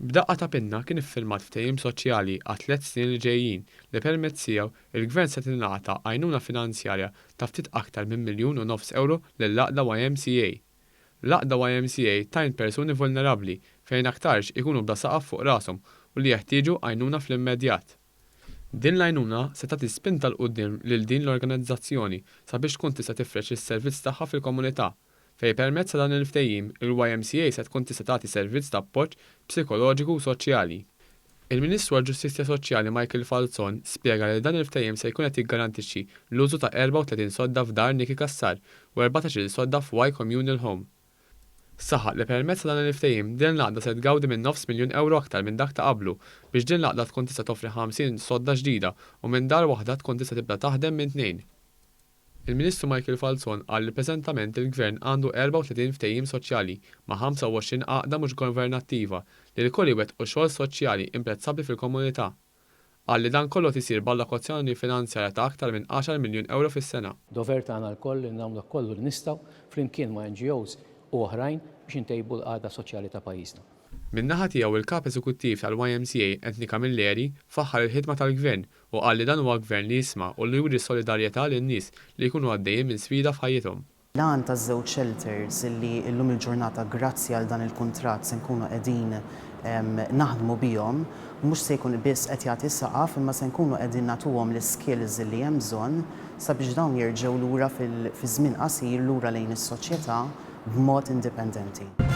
B'daqqa ta' pinna kien iffirmat ftehim soċjali għat-tlett snin li ġejjin li permezz tiegħu il-Gvern se tingħata għajnuna finanzjarja ta' ftit aktar minn 1.5 miljun ewro lill-għaqda YMCA. L-għaqda YMCA tgħin persuni vulnerabbli fejn aktarx ikunu bla saqaf fuq rashom u li jeħtieġu għajnuna fl-immedjat. Din l-għajnuna se tagħti spinta 'l quddiem lil din l-organizzazzjoni sabiex tkun tista' tifrex is-servizz tagħha fil-komunità fejn permezz ta' dan il-ftehim il-YMCA se tkun tista' tagħti servizz ta' appoġġ psikoloġiku u soċjali. Il-Ministru għall-Ġustizzja Soċjali Michael Falzon spjega li dan il-ftehim se jkun qed jiggarantixxi l-użu ta' 34 sodda f'Dar Nicky Cassar u 14-il sodda f'Y Communal Home. Saħaq li permezz ta' dan il-ftehim din l-għaqda se tgawdi minn nofs miljun ewro aktar minn dak ta' qablu biex din l-għaqda tkun tista' toffri 50 sodda ġdida u minn dar waħda tkun tista' tibda taħdem minn tnejn. Il-Ministru Michael Falzon qal li preżentament il-Gvern għandu 34 ftehim soċjali ma' 25 għaqda mhux governattiva li lkoll iwettqu xogħol soċjali imprezzabbli fil-komunità. Qal li dan kollu qed isir b'allokazzjoni finanzjarja ta' aktar minn għaxar miljun ewro fis-sena. Dover tagħna lkoll li nagħmlu dak kollu li nistgħu flimkien ma' NGOs u oħrajn biex intejbu l-qagħda soċjali ta' pajjiżna. Min-naħa tiegħu il-Kap Eżekuttiv tal-YMCA Anthony Camilleri faħħar il-ħidma tal-Gvern u qal li dan huwa Gvern li jisma' u li juri solidarjetà lin-nies li jkunu għaddejjin minn sfida f'ħajjithom. L-għan taż-żewġ shelters li llum il-ġurnata grazzi għal dan il-kuntratt se nkunu qegħdin naħdmu bihom mhux se jkun biss qed jagħti saqaf imma se nkunu qegħdin nagħtuhom l-iskills li hemm bżonn sabiex dawn jerġgħu lura fi żmien qasir lura lejn is-soċjetà b'mod indipendenti.